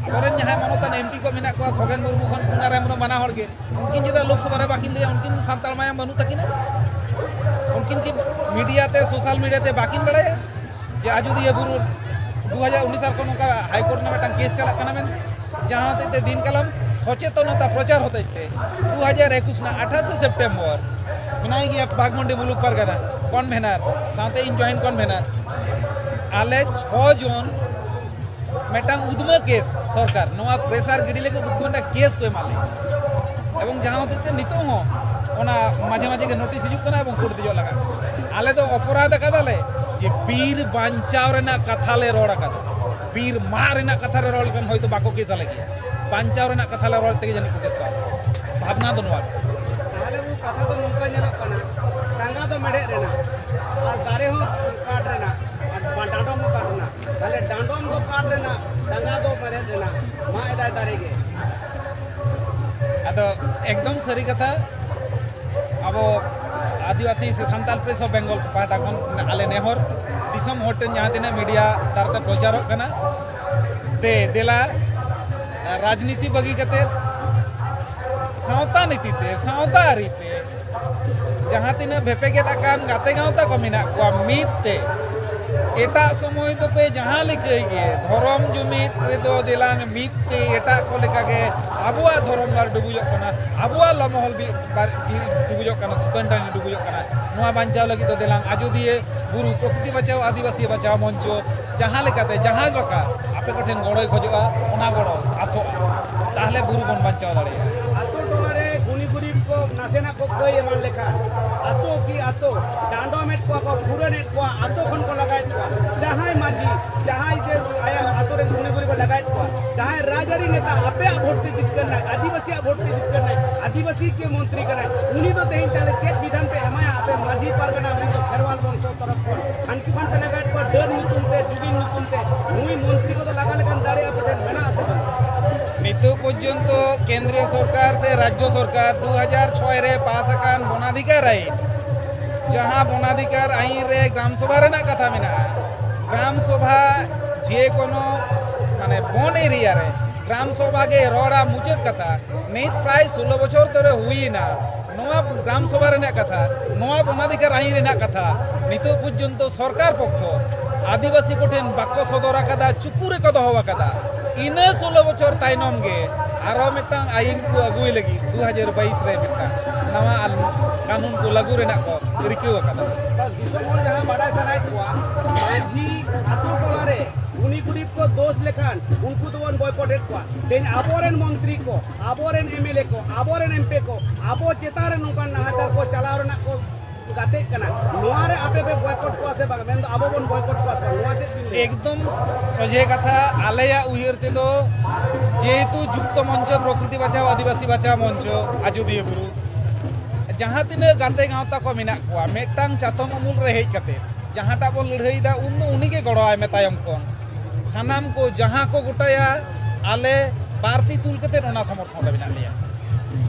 ᱟᱵᱚᱨᱮᱱ ᱡᱟᱦᱟᱸᱭ ᱢᱟᱱᱚᱛᱟᱱ ᱮᱢ ᱯᱤ ᱠᱚ ᱢᱮᱱᱟᱜ ᱠᱚᱣᱟ, ᱠᱷᱚᱜᱮᱱ ᱢᱩᱨᱢᱩ ᱠᱷᱚᱱ ᱠᱩᱱᱟᱨ ᱦᱮᱢᱵᱨᱚᱢ, ᱵᱟᱱᱟ ᱦᱚᱲ ᱜᱮ, ᱩᱱᱠᱤᱱ ᱪᱮᱫᱟᱜ ᱞᱳᱠᱥᱚᱵᱷᱟ ᱨᱮ ᱵᱟᱹᱠᱤᱱ ᱞᱟᱹᱭᱟ? ᱩᱱᱠᱤᱱ ᱫᱚ ᱥᱟᱱᱛᱟᱲ ᱢᱟᱭᱟᱢ ᱵᱟᱹᱱᱩᱜ ᱛᱟᱹᱠᱤᱱᱟ? ᱩᱱᱠᱤᱱ ᱠᱤ ᱢᱤᱰᱤᱭᱟ ᱛᱮ, ᱥᱳᱥᱟᱞ ᱢᱤᱰᱤᱭᱟ ᱛᱮ ᱵᱟᱹᱠᱤᱱ ᱵᱟᱲᱟᱭᱟ ᱡᱮ ᱟᱡᱚᱫᱤᱭᱟᱹ ᱵᱩᱨᱩ ᱫᱩ ᱦᱟᱡᱟᱨ ᱩᱱᱤᱥ ᱥᱟᱞ ᱠᱷᱚᱱ ᱱᱚᱝᱠᱟ ᱦᱟᱭ ᱠᱳᱨᱴ ᱨᱮᱱᱟᱜ ᱢᱤᱫᱴᱟᱝ ᱠᱮᱥ ᱪᱟᱞᱟᱜ ᱠᱟᱱᱟ ᱢᱮᱱᱛᱮ, ᱡᱟᱦᱟᱸ ᱦᱚᱛᱮᱡ ᱛᱮ ᱫᱤᱱ ᱠᱟᱞᱚᱢ ᱥᱚᱪᱮᱛᱚᱱᱚᱛᱟ ᱯᱨᱚᱪᱟᱨ ᱦᱚᱛᱮᱡ ᱛᱮ ᱫᱩ ᱦᱟᱡᱟᱨ ᱮᱠᱩᱥ ᱨᱮᱱᱟᱜ ᱟᱴᱷᱟᱥᱮ ᱥᱮᱯᱴᱮᱢᱵᱚᱨ ᱢᱮᱱᱟᱭ ᱜᱮᱭᱟ ᱵᱟᱜᱽᱢᱩᱱᱰᱤ ᱢᱩᱞᱩᱠ ᱯᱟᱨᱜᱟᱱᱟ ᱠᱚᱱᱵᱷᱮᱱᱟᱨ, ᱥᱟᱶᱛᱮ ᱤᱧ ᱡᱚᱭᱮᱱᱴ ᱠᱚᱱᱵᱷᱮᱱᱟᱨ, ᱟᱞᱮ ᱪᱷᱚ ᱡᱚᱱ ᱢᱤᱫᱴᱟᱝ ᱩᱫᱽᱢᱟᱹ ᱠᱮᱥ, ᱥᱚᱨᱠᱟᱨ ᱱᱚᱣᱟ ᱯᱨᱮᱥᱟᱨ ᱜᱤᱰᱤ ᱞᱟᱹᱜᱤᱫ ᱩᱫᱽᱢᱟᱹ ᱨᱮᱱᱟᱜ ᱠᱮᱥ ᱠᱚ ᱮᱢᱟᱜ ᱞᱮᱭᱟ᱾ ᱮᱵᱚᱝ ᱡᱟᱦᱟᱸ ᱦᱚᱛᱮᱡ ᱛᱮ ᱱᱤᱛᱚᱜ ᱦᱚᱸ ᱚᱱᱟ ᱢᱟᱡᱷᱮ ᱢᱟᱡᱷᱮ ᱜᱮ ᱱᱳᱴᱤᱥ ᱦᱤᱡᱩᱜ ᱠᱟᱱᱟ ᱮᱵᱚᱝ ᱠᱳᱨᱴ ᱫᱮᱡᱚᱜ ᱞᱟᱜᱟᱜ ᱠᱟᱱᱟ᱾ ᱟᱞᱮ ᱫᱚ ᱚᱯᱚᱨᱟᱫᱷ ᱟᱠᱟᱫᱟᱞᱮ ᱡᱮ ᱵᱤᱨ ᱵᱟᱧᱪᱟᱣ ᱨᱮᱱᱟᱜ ᱠᱟᱛᱷᱟ ᱞᱮ ᱨᱚᱲ ᱟᱠᱟᱫᱟ᱾ ᱵᱤᱨ ᱢᱟᱜ ᱨᱮᱱᱟᱜ ᱠᱟᱛᱷᱟ ᱞᱮ ᱨᱚᱲ ᱞᱮᱠᱷᱟᱱ ᱦᱚᱭᱛᱳ ᱵᱟᱠᱚ ᱠᱮᱥ ᱟᱞᱮ ᱜᱮᱭᱟ᱾ ᱵᱟᱧᱪᱟᱣ ᱨᱮᱱᱟᱜ ᱠᱟᱛᱷᱟ ᱞᱮ ᱨᱚᱲ ᱛᱮᱜᱮ ᱡᱟᱹᱱᱤᱡ ᱠᱚ ᱠᱮᱥ ᱠᱚᱣᱟ᱾ ᱵᱷᱟᱵᱽᱱᱟ ᱫᱚ ᱱᱚᱣᱟ ᱜᱮ᱾ ᱛᱟᱦᱚᱞᱮ ᱵᱟᱹᱵᱩ, ᱠᱟᱛᱷᱟ ᱫᱚ ᱱᱚᱝᱠᱟ ᱧᱮᱞᱚᱜ ᱠᱟᱱᱟ, ᱴᱟᱸᱜᱟ ᱫᱚ ᱢᱮᱲᱦᱮᱫ ᱨᱮᱱᱟᱜ, ᱟᱨ ᱫᱟᱨᱮ ᱦᱚᱸ ᱠᱟᱴ ᱨᱮᱱᱟᱜ, ᱟᱨ ᱰᱟᱸᱰᱚᱢ ᱦᱚᱸ ᱠᱟᱴ ᱨᱮᱱᱟᱜ᱾ ᱛᱟᱦᱚᱞᱮ ᱰᱟᱸᱰᱚᱢ ᱫᱚ ᱠᱟᱴ ᱨᱮᱱᱟᱜ, ᱴᱟᱸᱜᱟ ᱫᱚ ᱢᱮᱲᱦᱮᱫ ᱨᱮᱱᱟᱜ, ᱢᱟᱜ ᱮᱫᱟᱭ ᱫᱟᱨᱮ ᱜᱮ᱾ ᱟᱫᱚ ᱮᱠᱫᱚᱢ ᱥᱟᱹᱨᱤ ᱠᱟᱛᱷᱟ, ᱟᱵᱚ ᱟᱹᱫᱤᱵᱟᱹᱥᱤ ᱥᱮ ᱥᱟᱱᱛᱟᱲ ᱯᱨᱮᱥ ᱚᱯᱷ ᱵᱮᱝᱜᱚᱞ ᱯᱟᱦᱴᱟ ᱠᱷᱚᱱ ᱟᱞᱮ ᱱᱮᱦᱚᱨ, ᱫᱤᱥᱚᱢ ᱦᱚᱲ ᱴᱷᱮᱱ ᱡᱟᱦᱟᱸ ᱛᱤᱱᱟᱹᱜ ᱢᱤᱰᱤᱭᱟ ᱛᱟᱞᱟᱛᱮ ᱯᱨᱚᱪᱟᱨᱚᱜ ᱠᱟᱱᱟ, ᱫᱮ ᱫᱮᱞᱟ, ᱨᱟᱡᱽᱱᱤᱛᱤ ᱵᱟᱹᱜᱤ ᱠᱟᱛᱮ ᱥᱟᱶᱛᱟ ᱱᱤᱛᱤ ᱛᱮ, ᱥᱟᱶᱛᱟ ᱟᱹᱨᱤ ᱛᱮ, ᱡᱟᱦᱟᱸ ᱛᱤᱱᱟᱹᱜ ᱵᱷᱮᱯᱮᱜᱮᱫ ᱟᱠᱟᱱ ᱜᱟᱛᱮ ᱜᱟᱶᱛᱟ ᱠᱚ ᱢᱮᱱᱟᱜ ᱠᱚᱣᱟ, ᱢᱤᱫ ᱛᱮ ᱮᱴᱟᱜ ᱥᱚᱢᱚᱭ ᱫᱚᱯᱮ ᱡᱟᱦᱟᱸ ᱞᱮᱠᱟᱭ ᱜᱮ, ᱫᱷᱚᱨᱚᱢ ᱡᱩᱢᱤᱫ ᱨᱮᱫᱚ ᱫᱮᱞᱟᱝ ᱢᱤᱫ ᱛᱮ ᱮᱴᱟᱜ ᱠᱚ ᱞᱮᱠᱟᱜᱮ ᱟᱵᱚᱣᱟᱜ ᱫᱷᱚᱨᱚᱢ ᱜᱟᱲ ᱰᱩᱵᱩᱡᱚᱜ ᱠᱟᱱᱟ, ᱟᱵᱚᱣᱟᱜ ᱞᱚᱢᱚᱦᱚᱞ ᱵᱤ-, ᱵᱟᱨ-, ᱵᱤ-, ᱰᱩᱵᱩᱡᱚᱜ ᱠᱟᱱᱟ, ᱥᱩᱛᱟᱹᱱ ᱴᱟᱺᱰᱤ ᱰᱩᱵᱩᱡᱚᱜ ᱠᱟᱱᱟ᱾ ᱱᱚᱣᱟ ᱵᱟᱧᱪᱟᱣ ᱞᱟᱹᱜᱤᱫ ᱫᱚ ᱫᱮᱞᱟᱝ ᱟᱡᱚᱫᱤᱭᱟᱹ ᱵᱩᱨᱩ ᱯᱨᱚᱠᱨᱤᱛᱤ ᱵᱟᱪᱟᱣ ᱟᱹᱫᱤᱵᱟᱹᱥᱤ ᱵᱟᱪᱟᱣ ᱢᱚᱧᱪᱚ ᱡᱟᱦᱟᱸ ᱞᱮᱠᱟᱛᱮ, ᱡᱟᱦᱟᱸ ᱞᱮᱠᱟ ᱟᱯᱮ ᱠᱚᱴᱷᱮᱱ ᱜᱚᱲᱚᱭ ᱠᱷᱚᱡᱚᱜᱼᱟ, ᱚᱱᱟ ᱜᱚᱲᱚ ᱟᱥᱚᱜᱼᱟ, ᱛᱟᱦᱞᱮ ᱵᱩᱨᱩ ᱵᱚᱱ ᱵᱟᱧᱪᱟᱣ ᱫᱟᱲᱮᱭᱟᱜᱼᱟ᱾ ᱟᱛᱳ ᱴᱚᱞᱟ ᱨᱮ ᱜᱩᱱᱤ ᱜᱩᱨᱤᱵ ᱠᱚ ᱱᱟᱥᱮᱱᱟᱜ ᱠᱚ ᱠᱟᱹᱭ ᱮᱢᱟᱱ ᱞᱮᱠᱷᱟᱱ, ᱟᱛᱳ ᱠᱤ ᱟᱛᱳ ᱰᱟᱸᱰᱚᱢᱮᱫ ᱠᱚᱣᱟ ᱠᱚ, ᱯᱷᱩᱨᱟᱹᱱᱮᱫ ᱠᱚᱣᱟ, ᱟᱛᱳ ᱠᱷᱚᱱ ᱠᱚ ᱞᱟᱜᱟᱭᱮᱫ ᱠᱚᱣᱟ᱾ ᱡᱟᱦᱟᱸᱭ ᱢᱟᱹᱡᱷᱤ, ᱡᱟᱦᱟᱸᱭ ᱡᱮ ᱟᱭᱟᱜ ᱟᱛᱳ ᱨᱮᱱ ᱜᱩᱱᱤ ᱜᱩᱨᱤᱵ ᱮ ᱞᱟᱜᱟᱭᱮᱫ ᱠᱚᱣᱟ, ᱡᱟᱦᱟᱸᱭ ᱨᱟᱡᱽᱟᱹᱨᱤ ᱱᱮᱛᱟ ᱟᱯᱮᱭᱟᱜ ᱵᱷᱳᱴ ᱛᱮ ᱡᱤᱛᱠᱟᱹᱨ ᱱᱟᱭ, ᱟᱹᱫᱤᱵᱟᱹᱥᱤᱭᱟᱜ ᱵᱷᱳᱴ ᱛᱮ ᱡᱤᱛᱠᱟᱹᱨ ᱱᱟᱭ, ᱟᱹᱫᱤᱵᱟᱹᱥᱤ ᱜᱮ ᱢᱚᱱᱛᱨᱤ ᱠᱟᱱᱟᱭ, ᱩᱱᱤ ᱫᱚ ᱛᱮᱦᱮᱧ ᱛᱟᱦᱞᱮ ᱪᱮᱫ ᱵᱤᱫᱷᱟᱱ ᱯᱮ ᱮᱢᱟᱭᱟ ᱟᱯᱮ ᱢᱟᱹᱡᱷᱤ ᱯᱟᱨᱜᱟᱱᱟ ᱢᱮᱱᱫᱚ ᱠᱷᱮᱨᱣᱟᱞ ᱵᱚᱝᱥᱚ ᱛᱚᱨᱚᱯ ᱠᱷᱚᱱ? ᱦᱟᱱᱠᱩ ᱠᱷᱟᱱ ᱯᱮ ᱞᱟᱜᱟᱭᱮᱫ ᱠᱚᱣᱟ ᱰᱟᱹᱱ ᱧᱩᱛᱩᱢ ᱛᱮ, ᱡᱩᱜᱤᱱ ᱧᱩᱛᱩᱢ ᱛᱮ, ᱱᱩᱭ ᱢᱚᱱᱛᱨᱤ ᱠᱚᱫᱚ ᱞᱟᱜᱟ ᱞᱮᱠᱟᱱ ᱫᱟᱲᱮ ᱟᱯᱮ ᱴᱷᱮᱱ ᱢᱮᱱᱟᱜ ᱟᱥᱮ ᱵᱟᱝ? ᱱᱤᱛᱚᱜ ᱯᱚᱨᱡᱚᱱᱛᱚ ᱠᱮᱱᱫᱨᱤᱭᱚ ᱥᱚᱨᱠᱟᱨ ᱥᱮ ᱨᱟᱡᱽᱡᱚ ᱥᱚᱨᱠᱟᱨ ᱫᱩ ᱦᱟᱡᱟᱨ ᱪᱷᱚᱭ ᱨᱮ ᱯᱟᱥ ᱟᱠᱟᱱ ᱵᱚᱱᱟᱫᱷᱤᱠᱟᱨ ᱟᱭᱤᱱ, ᱡᱟᱦᱟᱸ ᱵᱚᱱᱟᱫᱷᱤᱠᱟᱨ ᱟᱭᱤᱱ ᱨᱮ ᱜᱨᱟᱢ ᱥᱚᱵᱷᱟ ᱨᱮᱱᱟᱜ ᱠᱟᱛᱷᱟ ᱢᱮᱱᱟᱜᱼᱟ, ᱜᱨᱟᱢ ᱥᱚᱵᱷᱟ ᱡᱮ ᱠᱳᱱᱳ ᱢᱟᱱᱮ ᱵᱚᱱ ᱮᱨᱤᱭᱟ ᱨᱮ ᱜᱨᱟᱢ ᱥᱚᱵᱷᱟ ᱜᱮ ᱨᱚᱲᱟ ᱢᱩᱪᱟᱹᱫ ᱠᱟᱛᱷᱟ᱾ ᱱᱤᱛ ᱯᱨᱟᱭ ᱥᱳᱞᱳ ᱵᱚᱪᱷᱚᱨ ᱫᱷᱚᱨᱮ ᱦᱩᱭᱮᱱᱟ, ᱱᱚᱣᱟ ᱜᱨᱟᱢ ᱥᱚᱵᱷᱟ ᱨᱮᱱᱟᱜ ᱠᱟᱛᱷᱟ, ᱱᱚᱣᱟ ᱵᱚᱱᱟᱫᱷᱤᱠᱟᱨ ᱟᱭᱤᱱ ᱨᱮᱱᱟᱜ ᱠᱟᱛᱷᱟ ᱱᱤᱛᱚᱜ ᱯᱚᱨᱡᱚᱱᱛᱚ ᱥᱚᱨᱠᱟᱨ ᱯᱚᱠᱠᱷᱚ ᱟᱹᱫᱤᱵᱟᱹᱥᱤ ᱠᱚᱴᱷᱮᱱ ᱵᱟᱠᱚ ᱥᱚᱫᱚᱨ ᱟᱠᱟᱫᱟ, ᱪᱩᱠᱩ ᱨᱮᱠᱚ ᱫᱚᱦᱚ ᱟᱠᱟᱫᱟ᱾ ᱤᱱᱟᱹ ᱥᱳᱞᱳ ᱵᱚᱪᱷᱚᱨ ᱛᱟᱭᱱᱚᱢ ᱜᱮ ᱟᱨᱚ ᱢᱤᱫᱴᱟᱝ ᱟᱭᱤᱱ ᱠᱚ ᱟᱹᱜᱩᱭ ᱞᱟᱹᱜᱤᱫ ᱫᱩ ᱦᱟᱡᱟᱨ ᱵᱟᱭᱤᱥ ᱨᱮ ᱢᱤᱫᱴᱟᱝ ᱱᱟᱣᱟ ᱟᱞ-, ᱠᱟᱹᱱᱩᱱ ᱠᱚ ᱞᱟᱹᱜᱩ ᱨᱮᱱᱟᱜ ᱠᱚ ᱨᱤᱠᱟᱹ ᱟᱠᱟᱫᱟ᱾ ᱫᱤᱥᱚᱢ ᱦᱚᱲ ᱡᱟᱦᱟᱸ ᱵᱟᱰᱟᱭ ᱥᱟᱱᱟᱭᱮᱫ ᱠᱚᱣᱟ, ᱢᱟᱹᱡᱷᱤ ᱟᱛᱳ ᱴᱚᱞᱟ ᱨᱮ ᱜᱩᱱᱤ ᱜᱩᱨᱤᱵ ᱠᱚ ᱫᱳᱥ ᱞᱮᱠᱷᱟᱱ ᱩᱱᱠᱩ ᱫᱚᱵᱚᱱ ᱵᱚᱭᱠᱚᱴᱮᱫ ᱠᱚᱣᱟ᱾ ᱛᱮᱦᱮᱧ ᱟᱵᱚᱨᱮᱱ ᱢᱚᱱᱛᱨᱤ ᱠᱚ, ᱟᱵᱚᱨᱮᱱ ᱮᱢ ᱮᱞ ᱮ ᱠᱚ, ᱟᱵᱚᱨᱮᱱ ᱮᱢ ᱯᱤ ᱠᱚ, ᱟᱵᱚ ᱪᱮᱛᱟᱱ ᱨᱮ ᱱᱚᱝᱠᱟᱱ ᱱᱟᱦᱟᱪᱟᱨ ᱠᱚ ᱪᱟᱞᱟᱣ ᱨᱮᱱᱟᱜ ᱠᱚ ᱜᱟᱛᱮᱜ ᱠᱟᱱᱟ, ᱱᱚᱣᱟ ᱨᱮ ᱟᱯᱮ ᱯᱮ ᱵᱚᱭᱠᱚᱴ ᱠᱚᱣᱟ ᱥᱮ ᱵᱟᱝ? ᱢᱮᱱᱫᱚ ᱟᱵᱚ ᱵᱚᱱ ᱵᱚᱭᱠᱚᱴ ᱠᱚᱣᱟ ᱥᱮ ᱵᱟᱝ? ᱱᱚᱣᱟ ᱪᱮᱫ ᱵᱤᱱ ᱞᱟᱹᱭᱟ? ᱮᱠᱫᱚᱢ ᱥᱚᱡᱷᱮ ᱠᱟᱛᱷᱟ, ᱟᱞᱮᱭᱟᱜ ᱩᱭᱦᱟᱹᱨ ᱛᱮᱫᱚ ᱡᱮᱦᱮᱛᱩ ᱡᱩᱠᱛᱚ ᱢᱚᱧᱪᱚ, ᱯᱨᱚᱠᱨᱤᱛᱤ ᱵᱟᱪᱟᱣ, ᱟᱹᱫᱤᱵᱟᱹᱥᱤ ᱵᱟᱪᱟᱣ ᱢᱚᱧᱪᱚ, ᱟᱡᱚᱫᱤᱭᱟᱹ ᱵᱩᱨᱩ, ᱡᱟᱦᱟᱸ ᱛᱤᱱᱟᱹᱜ ᱜᱟᱛᱮ ᱜᱟᱶᱛᱟ ᱠᱚ ᱢᱮᱱᱟᱜ ᱠᱚᱣᱟ, ᱢᱤᱫᱴᱟᱝ ᱪᱟᱛᱚᱢ ᱩᱢᱩᱞ ᱨᱮ ᱦᱮᱡ ᱠᱟᱛᱮ ᱡᱟᱦᱟᱸᱴᱟᱜ ᱵᱚᱱ ᱞᱟᱹᱲᱦᱟᱹᱭᱮᱫᱟ, ᱩᱱᱫᱚ ᱩᱱᱤᱜᱮ ᱜᱚᱲᱚᱣᱟᱭ ᱢᱮ ᱛᱟᱭᱚᱢ ᱠᱷᱚᱱ᱾ ᱥᱟᱱᱟᱢ ᱠᱚ ᱡᱟᱦᱟᱸ ᱠᱚ ᱜᱚᱴᱟᱭᱟ, ᱟᱞᱮ ᱵᱟᱨ ᱛᱤ ᱛᱩᱞ ᱠᱟᱛᱮ ᱚᱱᱟ ᱥᱚᱢᱚᱨᱛᱷᱚᱱ ᱨᱮ ᱢᱮᱱᱟᱜ ᱞᱮᱭᱟ᱾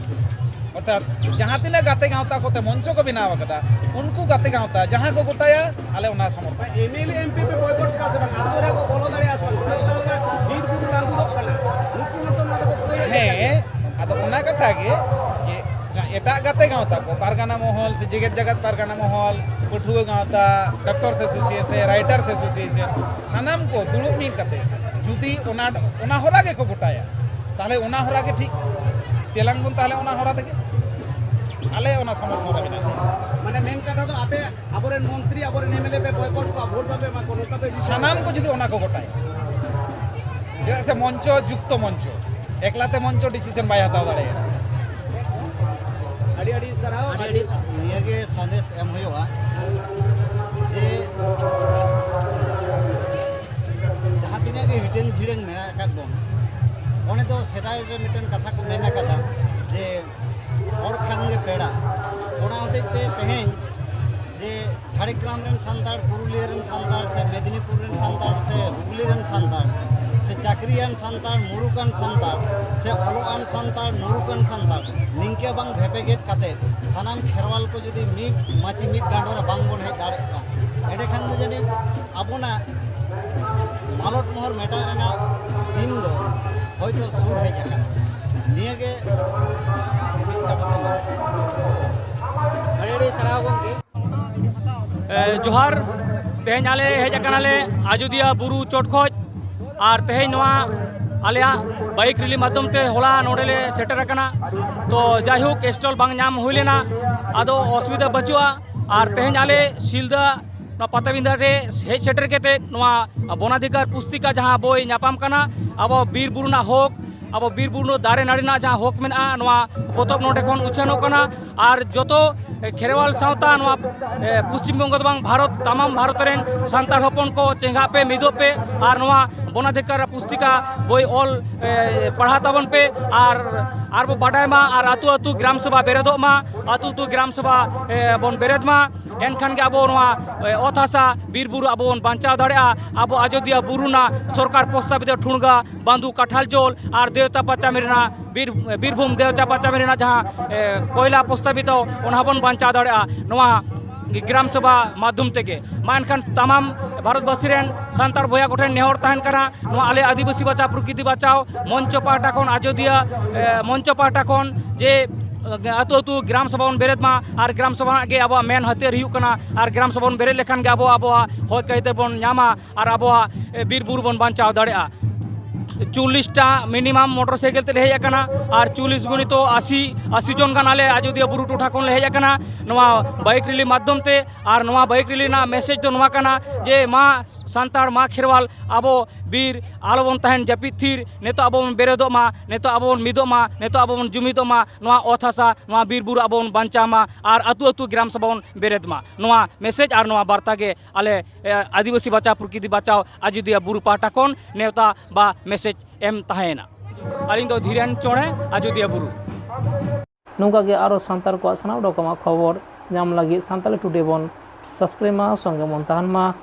ᱚᱨᱛᱷᱟᱛ ᱡᱟᱦᱟᱸ ᱛᱤᱱᱟᱹᱜ ᱜᱟᱛᱮ ᱜᱟᱶᱛᱟ ᱠᱚᱛᱮ ᱢᱚᱧᱪᱚ ᱠᱚ ᱵᱮᱱᱟᱣ ᱟᱠᱟᱫᱟ, ᱩᱱᱠᱩ ᱜᱟᱛᱮ ᱜᱟᱶᱛᱟ ᱡᱟᱦᱟᱸ ᱠᱚ ᱜᱚᱴᱟᱭᱟ, ᱟᱞᱮ ᱚᱱᱟ ᱥᱚᱢᱚᱨᱛᱷᱚᱱ᱾ M L A M P ᱯᱮ ᱵᱚᱭᱠᱚᱴ ᱠᱚᱣᱟ ᱥᱮ ᱵᱟᱝ? ᱟᱛᱳ ᱨᱮ ᱠᱚ ᱵᱚᱞᱚ ᱫᱟᱲᱮᱭᱟᱜᱼᱟ ᱥᱮ ᱵᱟᱝ? ᱥᱟᱱᱛᱟᱲ ᱨᱮᱱᱟᱜ ᱵᱤᱨ ᱵᱩᱨᱩ ᱨᱟᱹᱯᱩᱫᱚᱜ ᱠᱟᱱᱟ, ᱱᱩᱠᱩ ᱦᱚᱸᱛᱚ ᱱᱚᱣᱟ ᱫᱚᱠᱚ ᱠᱟᱹᱭ ᱟᱠᱟᱫ ᱜᱮᱭᱟ᱾ ᱦᱮᱸ, ᱟᱫᱚ ᱚᱱᱟ ᱠᱟᱛᱷᱟ ᱜᱮ ᱡᱮ ᱡᱟᱦᱟᱸ ᱮᱴᱟᱜ ᱜᱟᱛᱮ ᱜᱟᱶᱛᱟ ᱠᱚ, ᱯᱟᱨᱜᱟᱱᱟ ᱢᱚᱦᱚᱞ ᱥᱮ ᱡᱮᱜᱮᱛ ᱡᱟᱠᱟᱛ ᱯᱟᱨᱜᱟᱱᱟ ᱢᱚᱦᱚᱞ, ᱯᱟᱹᱴᱷᱩᱣᱟᱹ ᱜᱟᱶᱛᱟ, ᱰᱚᱠᱴᱚᱨᱥ ᱮᱥᱳᱥᱤᱭᱮᱥᱚᱱ, ᱨᱟᱭᱴᱟᱨᱥ ᱮᱥᱳᱥᱤᱭᱮᱥᱚᱱ, ᱥᱟᱱᱟᱢ ᱠᱚ ᱫᱩᱲᱩᱵ ᱢᱤᱫ ᱠᱟᱛᱮ ᱡᱩᱫᱤ ᱚᱱᱟ, ᱚᱱᱟ ᱦᱚᱨᱟ ᱜᱮᱠᱚ ᱜᱚᱴᱟᱭᱟ, ᱛᱟᱦᱞᱮ ᱚᱱᱟ ᱦᱚᱨᱟ ᱜᱮ ᱴᱷᱤᱠ᱾ ᱫᱮᱞᱟᱝ ᱵᱚᱱ ᱛᱟᱦᱞᱮ ᱚᱱᱟ ᱦᱚᱨᱟ ᱛᱮᱜᱮ, ᱟᱞᱮ ᱚᱱᱟ ᱥᱚᱢᱚᱨᱛᱷᱚᱱ ᱨᱮ ᱢᱮᱱᱟᱜ ᱞᱮᱭᱟ᱾ ᱢᱟᱱᱮ ᱢᱮᱱ ᱠᱟᱛᱷᱟ ᱫᱚ ᱟᱯᱮ ᱟᱵᱚᱨᱮᱱ ᱢᱚᱱᱛᱨᱤ, ᱟᱵᱚᱨᱮᱱ ᱮᱢ ᱮᱞ ᱮ ᱯᱮ ᱵᱚᱭᱠᱚᱴ ᱠᱚᱣᱟ, ᱵᱷᱳᱴ ᱵᱟᱯᱮ ᱮᱢᱟ ᱠᱚᱣᱟ, ᱱᱚᱝᱠᱟ ᱯᱮ ᱥᱟᱱᱟᱢ ᱠᱚ ᱡᱩᱫᱤ ᱚᱱᱟ ᱠᱚ ᱜᱚᱴᱟᱭᱟ, ᱪᱮᱫᱟᱜ ᱥᱮ ᱢᱚᱧᱪᱚ ᱡᱩᱠᱛᱚ ᱢᱚᱧᱪᱚ, ᱮᱠᱞᱟᱛᱮ ᱢᱚᱧᱪᱚ ᱰᱤᱥᱤᱥᱚᱱ ᱵᱟᱭ ᱦᱟᱛᱟᱣ ᱫᱟᱲᱮᱭᱟᱜᱼᱟ᱾ ᱟᱹᱰᱤ ᱟᱹᱰᱤ ᱥᱟᱨᱦᱟᱣ᱾ ᱟᱹᱰᱤ ᱟᱹᱰᱤ ᱱᱤᱭᱟᱹᱜᱮ ᱥᱟᱸᱫᱮᱥ ᱮᱢ ᱦᱩᱭᱩᱜᱼᱟ ᱡᱮ ᱡᱟᱦᱟᱸ ᱛᱤᱱᱟᱹᱜ ᱜᱮ ᱦᱤᱴᱟᱹᱝ ᱡᱷᱤᱲᱟᱹᱝ ᱢᱮᱱᱟᱜ ᱟᱠᱟᱫ ᱵᱚᱱ, ᱚᱸᱰᱮ ᱫᱚ ᱥᱮᱫᱟᱭ ᱨᱮ ᱢᱤᱫᱴᱮᱱ ᱠᱟᱛᱷᱟ ᱠᱚ ᱢᱮᱱ ᱟᱠᱟᱫᱟ ᱡᱮ ᱦᱚᱲ ᱠᱷᱟᱱ ᱜᱮ ᱯᱮᱲᱟ᱾ ᱚᱱᱟ ᱦᱚᱛᱮᱡ ᱛᱮ ᱛᱮᱦᱮᱧ ᱡᱮ ᱡᱷᱟᱲᱜᱨᱟᱢ ᱨᱮᱱ ᱥᱟᱱᱛᱟᱲ, ᱯᱩᱨᱩᱞᱤᱭᱟᱹ ᱨᱮᱱ ᱥᱟᱱᱛᱟᱲ, ᱥᱮ ᱢᱮᱫᱽᱱᱤᱯᱩᱨ ᱨᱮᱱ ᱥᱟᱱᱛᱟᱲ, ᱥᱮ ᱦᱩᱜᱽᱞᱤ ᱨᱮᱱ ᱥᱟᱱᱛᱟᱲ, ᱥᱮ ᱪᱟᱹᱠᱨᱤᱭᱟᱱ ᱥᱟᱱᱛᱟᱲ, ᱢᱩᱨᱩᱠᱟᱱ ᱥᱟᱱᱛᱟᱲ, ᱥᱮ ᱚᱞᱚᱜ ᱟᱱ ᱥᱟᱱᱛᱟᱲ, ᱢᱩᱨᱩᱠᱟᱱ ᱥᱟᱱᱛᱟᱲ, ᱱᱤᱝᱠᱟᱹ ᱵᱟᱝ ᱵᱷᱮᱯᱮᱜᱮᱫ ᱠᱟᱛᱮ ᱥᱟᱱᱟᱢ ᱠᱷᱮᱨᱣᱟᱞ ᱠᱚ ᱡᱩᱫᱤ ᱢᱤᱫ ᱢᱟᱹᱪᱤ ᱢᱤᱫ ᱰᱟᱸᱰᱚ ᱨᱮ ᱵᱟᱝ ᱵᱚᱱ ᱦᱮᱡ ᱫᱟᱲᱮᱭᱟᱜᱼᱟ, ᱮᱸᱰᱮᱠᱷᱟᱱ ᱫᱚ ᱡᱟᱹᱱᱤᱡ ᱟᱵᱚᱱᱟᱜ ᱢᱟᱞᱚᱴ ᱢᱚᱦᱚᱨ ᱢᱮᱴᱟᱜ ᱨᱮᱱᱟᱜ ᱫᱤᱱ ᱫᱚ ᱦᱚᱭᱛᱳ ᱥᱩᱨ ᱦᱮᱡ ᱟᱠᱟᱱᱟ᱾ ᱱᱤᱭᱟᱹᱜᱮ ᱢᱤᱫ ᱠᱟᱛᱷᱟ ᱛᱮ ᱢᱮᱱᱟᱜᱼᱟ᱾ ᱟᱹᱰᱤ ᱟᱹᱰᱤ ᱥᱟᱨᱦᱟᱣ ᱜᱚᱢᱠᱮ᱾ ᱮ, ᱡᱚᱦᱟᱨ᱾ ᱛᱮᱦᱮᱧ ᱟᱞᱮ ᱦᱮᱡ ᱟᱠᱟᱱᱟᱞᱮ ᱟᱡᱚᱫᱤᱭᱟᱹ ᱵᱩᱨᱩ ᱪᱚᱴ ᱠᱷᱚᱡ, ᱟᱨ ᱛᱮᱦᱮᱧ ᱱᱚᱣᱟ ᱟᱞᱮᱭᱟᱜ ᱵᱟᱭᱤᱠ ᱨᱮᱞᱤ ᱢᱟᱫᱽᱫᱷᱚᱢ ᱛᱮ ᱦᱚᱞᱟ ᱱᱚᱰᱮ ᱞᱮ ᱥᱮᱴᱮᱨ ᱟᱠᱟᱱᱟ᱾ ᱛᱚ ᱡᱟᱭᱦᱳᱠ, ᱥᱴᱚᱞ ᱵᱟᱝ ᱧᱟᱢ ᱦᱩᱭ ᱞᱮᱱᱟ, ᱟᱫᱚ ᱚᱥᱩᱵᱤᱫᱷᱟ ᱵᱟᱹᱪᱩᱜᱼᱟ᱾ ᱟᱨ ᱛᱮᱦᱮᱧ ᱟᱞᱮ ᱥᱤᱞᱫᱟᱹ ᱱᱚᱣᱟ ᱯᱟᱴᱟᱵᱤᱸᱫᱷᱟᱹ ᱨᱮ ᱦᱮᱡ ᱥᱮᱴᱮᱨ ᱠᱟᱛᱮ ᱱᱚᱣᱟ ᱵᱚᱱᱟᱫᱷᱤᱠᱟᱨ ᱯᱩᱥᱛᱤᱠᱟ, ᱡᱟᱦᱟᱸ ᱵᱳᱭ ᱧᱟᱯᱟᱢ ᱠᱟᱱᱟ, ᱟᱵᱚ ᱵᱤᱨ ᱵᱩᱨᱩ ᱨᱮᱱᱟᱜ ᱦᱚᱠ, ᱟᱵᱚ ᱵᱤᱨ ᱵᱩᱨᱩ ᱫᱟᱨᱮ ᱱᱟᱹᱲᱤ ᱨᱮᱱᱟᱜ ᱡᱟᱦᱟᱸ ᱦᱚᱠ ᱢᱮᱱᱟᱜᱼᱟ, ᱱᱚᱣᱟ ᱯᱚᱛᱚᱵ ᱱᱚᱰᱮ ᱠᱷᱚᱱ ᱩᱪᱷᱟᱹᱱᱚᱜ ᱠᱟᱱᱟ᱾ ᱟᱨ ᱡᱚᱛᱚ ᱠᱷᱮᱨᱣᱟᱞ ᱥᱟᱶᱛᱟ, ᱱᱚᱣᱟ, ᱮ, ᱯᱚᱥᱪᱤᱢ ᱵᱚᱝᱜᱚ ᱫᱚ ᱵᱟᱝ, ᱵᱷᱟᱨᱚᱛ, ᱛᱟᱢᱟᱢ ᱵᱷᱟᱨᱚᱛ ᱨᱮᱱ ᱥᱟᱱᱛᱟᱲ ᱦᱚᱯᱚᱱ ᱠᱚ ᱪᱮᱸᱜᱷᱟᱜ ᱯᱮ, ᱢᱤᱫᱚᱜ ᱯᱮ, ᱟᱨ ᱱᱚᱣᱟ ᱵᱚᱱᱟᱫᱷᱤᱠᱟᱨ ᱯᱩᱥᱛᱤᱠᱟ ᱵᱳᱭ ᱚᱞ, ᱮ, ᱯᱟᱲᱦᱟᱣ ᱛᱟᱵᱚᱱ ᱯᱮ᱾ ᱟᱨ ᱟᱨᱵᱚ ᱵᱟᱰᱟᱭ ᱢᱟ, ᱟᱨ ᱟᱹᱛᱩ ᱟᱹᱛᱩ ᱜᱨᱟᱢ ᱥᱚᱵᱷᱟ ᱵᱮᱨᱮᱫᱚᱜ ᱢᱟ, ᱟᱹᱛᱩ ᱟᱹᱛᱩ ᱜᱨᱟᱢ ᱥᱚᱵᱷᱟ, ᱮ, ᱵᱚᱱ ᱵᱮᱨᱮᱫ ᱢᱟ᱾ ᱮᱱᱠᱷᱟᱱ ᱜᱮ ᱟᱵᱚ ᱱᱚᱣᱟ, ᱮ, ᱚᱛ ᱦᱟᱥᱟ, ᱵᱤᱨ ᱵᱩᱨᱩ ᱟᱵᱚ ᱵᱚᱱ ᱵᱟᱧᱪᱟᱣ ᱫᱟᱲᱮᱭᱟᱜᱼᱟ᱾ ᱟᱵᱚ ᱟᱡᱚᱫᱤᱭᱟᱹ ᱵᱩᱨᱩ ᱨᱮᱱᱟᱜ ᱥᱚᱨᱠᱟᱨ ᱯᱨᱚᱥᱛᱟᱵᱤᱛ ᱴᱷᱩᱲᱜᱟ, ᱵᱟᱱᱫᱩ, ᱠᱟᱴᱷᱟᱞ ᱡᱳᱞ ᱟᱨ ᱫᱮᱣᱪᱟᱯᱟ ᱪᱟᱢᱤ ᱨᱮᱱᱟᱜ ᱵᱤᱨ-, ᱵᱤᱨᱵᱷᱩᱢ ᱫᱮᱣᱪᱟᱯᱟ ᱪᱟᱢᱤ ᱨᱮᱱᱟᱜ ᱡᱟᱦᱟᱸ, ᱮ, ᱠᱚᱭᱞᱟ ᱯᱨᱚᱥᱛᱟᱵᱤᱛ, ᱚᱱᱟ ᱦᱚᱸᱵᱚᱱ ᱵᱟᱧᱪᱟᱣ ᱫᱟᱲᱮᱭᱟᱜᱼᱟ ᱱᱚᱣᱟ ᱜᱨᱟᱢ ᱥᱚᱵᱷᱟ ᱢᱟᱫᱽᱫᱷᱚᱢ ᱛᱮᱜᱮ᱾ ᱢᱟ ᱮᱱᱠᱷᱟᱱ ᱛᱟᱢᱟᱢ ᱵᱷᱟᱨᱚᱛᱵᱟᱥᱤ ᱨᱮᱱ ᱥᱟᱱᱛᱟᱲ ᱵᱚᱭᱦᱟ ᱠᱚᱴᱷᱮᱱ ᱱᱮᱦᱚᱨ ᱛᱟᱦᱮᱱ ᱠᱟᱱᱟ, ᱱᱚᱣᱟ ᱟᱞᱮ ᱟᱹᱫᱤᱵᱟᱹᱥᱤ ᱵᱟᱧᱪᱟᱣ ᱯᱨᱚᱠᱨᱤᱛᱤ ᱵᱟᱧᱪᱟᱣ ᱢᱚᱧᱪᱚ ᱯᱟᱦᱴᱟ ᱠᱷᱚᱱ, ᱟᱡᱚᱫᱤᱭᱟᱹ, ᱮ, ᱢᱚᱧᱪᱚ ᱯᱟᱦᱴᱟ ᱠᱷᱚᱱ ᱡᱮ, ᱮ, ᱟᱹᱛᱩ ᱟᱹᱛᱩ ᱜᱨᱟᱢ ᱥᱚᱵᱷᱟ ᱵᱚᱱ ᱵᱮᱨᱮᱫ ᱢᱟ, ᱟᱨ ᱜᱨᱟᱢ ᱥᱚᱵᱷᱟ ᱨᱮᱱᱟᱜ ᱜᱮ ᱟᱵᱚᱣᱟᱜ ᱢᱮᱱ ᱦᱟᱹᱛᱭᱟᱹᱨ ᱦᱩᱭᱩᱜ ᱠᱟᱱᱟ, ᱟᱨ ᱜᱨᱟᱢ ᱥᱚᱵᱷᱟ ᱵᱚᱱ ᱵᱮᱨᱮᱫ ᱞᱮᱠᱷᱟᱱ ᱜᱮ ᱟᱵᱚ ᱟᱵᱚᱣᱟᱜ ᱦᱚᱠ ᱟᱹᱭᱫᱟᱹᱨ ᱵᱚᱱ ᱧᱟᱢᱟ ᱟᱨ ᱟᱵᱚᱣᱟᱜ, ᱮ, ᱵᱤᱨ ᱵᱩᱨᱩ ᱵᱚᱱ ᱵᱟᱧᱪᱟᱣ ᱫᱟᱲᱮᱭᱟᱜᱼᱟ᱾ ᱪᱚᱞᱞᱤᱥ ᱴᱟ ᱢᱤᱱᱤᱢᱟᱢ ᱢᱚᱴᱚᱨ ᱥᱟᱭᱠᱮᱞ ᱛᱮᱞᱮ ᱦᱮᱡ ᱟᱠᱟᱱᱟ᱾ ᱟᱨ ᱪᱚᱞᱞᱤᱥ ᱜᱩᱱᱤᱛᱚ ᱟᱥᱤ, ᱟᱥᱤ ᱡᱚᱱ ᱜᱟᱱ ᱟᱞᱮ ᱟᱡᱚᱫᱤᱭᱟᱹ ᱵᱩᱨᱩ ᱴᱚᱴᱷᱟ ᱠᱷᱚᱱ ᱞᱮ ᱦᱮᱡ ᱟᱠᱟᱱᱟ ᱱᱚᱣᱟ ᱵᱟᱭᱤᱠ ᱨᱮᱞᱤ ᱢᱟᱫᱽᱫᱷᱚᱢ ᱛᱮ᱾ ᱟᱨ ᱱᱚᱣᱟ ᱵᱟᱭᱤᱠ ᱨᱮᱞᱤ ᱨᱮᱱᱟᱜ ᱢᱮᱥᱮᱡᱽ ᱫᱚ ᱱᱚᱣᱟ ᱠᱟᱱᱟ ᱡᱮ ᱢᱟ ᱥᱟᱱᱛᱟᱲ, ᱢᱟ ᱠᱷᱮᱨᱣᱟᱞ, ᱟᱵᱚ ᱵᱤᱨ ᱟᱞᱚᱵᱚᱱ ᱛᱟᱦᱮᱱ ᱡᱟᱹᱯᱤᱫ ᱛᱷᱤᱨ᱾ ᱱᱤᱛᱚᱜ ᱟᱵᱚ ᱵᱚᱱ ᱵᱮᱨᱮᱫᱚᱜ ᱢᱟ, ᱱᱤᱛᱚᱜ ᱟᱵᱚ ᱵᱚᱱ ᱢᱤᱫᱚᱜ ᱢᱟ, ᱱᱤᱛᱚᱜ ᱟᱵᱚ ᱵᱚᱱ ᱡᱩᱢᱤᱫᱚᱜ ᱢᱟ᱾ ᱱᱚᱣᱟ ᱚᱛ ᱦᱟᱥᱟ, ᱱᱚᱣᱟ ᱵᱤᱨ ᱵᱩᱨᱩ ᱟᱵᱚ ᱵᱚᱱ ᱵᱟᱧᱪᱟᱣ ᱢᱟ ᱟᱨ ᱟᱹᱛᱩ ᱟᱹᱛᱩ ᱜᱨᱟᱢ ᱥᱚᱵᱷᱟ ᱵᱚᱱ ᱵᱮᱨᱮᱫ ᱢᱟ᱾ ᱱᱚᱣᱟ ᱢᱮᱥᱮᱡᱽ ᱟᱨ ᱱᱚᱣᱟ ᱵᱟᱨᱛᱟ ᱜᱮ ᱟᱞᱮ, ᱮ, ᱟᱹᱫᱤᱵᱟᱹᱥᱤ ᱵᱟᱧᱪᱟᱣ ᱯᱨᱚᱠᱨᱤᱛᱤ ᱵᱟᱧᱪᱟᱣ ᱟᱡᱚᱫᱤᱭᱟᱹ ᱵᱩᱨᱩ ᱯᱟᱦᱴᱟ ᱠᱷᱚᱱ ᱱᱮᱣᱛᱟ ᱵᱟ ᱢᱮᱥᱮᱡᱽ ᱮᱢ ᱛᱟᱦᱮᱸᱭᱮᱱᱟ᱾ ᱟᱹᱞᱤᱧ ᱫᱚ ᱫᱷᱤᱨᱮᱱ ᱪᱚᱬᱮ, ᱟᱡᱚᱫᱤᱭᱟᱹ ᱵᱩᱨᱩ᱾ ᱱᱚᱝᱠᱟ ᱜᱮ ᱟᱨᱚ ᱥᱟᱱᱛᱟᱲ ᱠᱚᱣᱟᱜ ᱥᱟᱱᱟᱢ ᱨᱚᱠᱚᱢᱟᱜ ᱠᱷᱚᱵᱚᱨ ᱧᱟᱢ ᱞᱟᱹᱜᱤᱫ ᱥᱟᱱᱛᱟᱲᱤ ᱴᱩᱰᱮ ᱵᱚᱱ subscribe ᱢᱟ, ᱥᱚᱸᱜᱮ ᱵᱚᱱ ᱛᱟᱦᱮᱱ ᱢᱟ᱾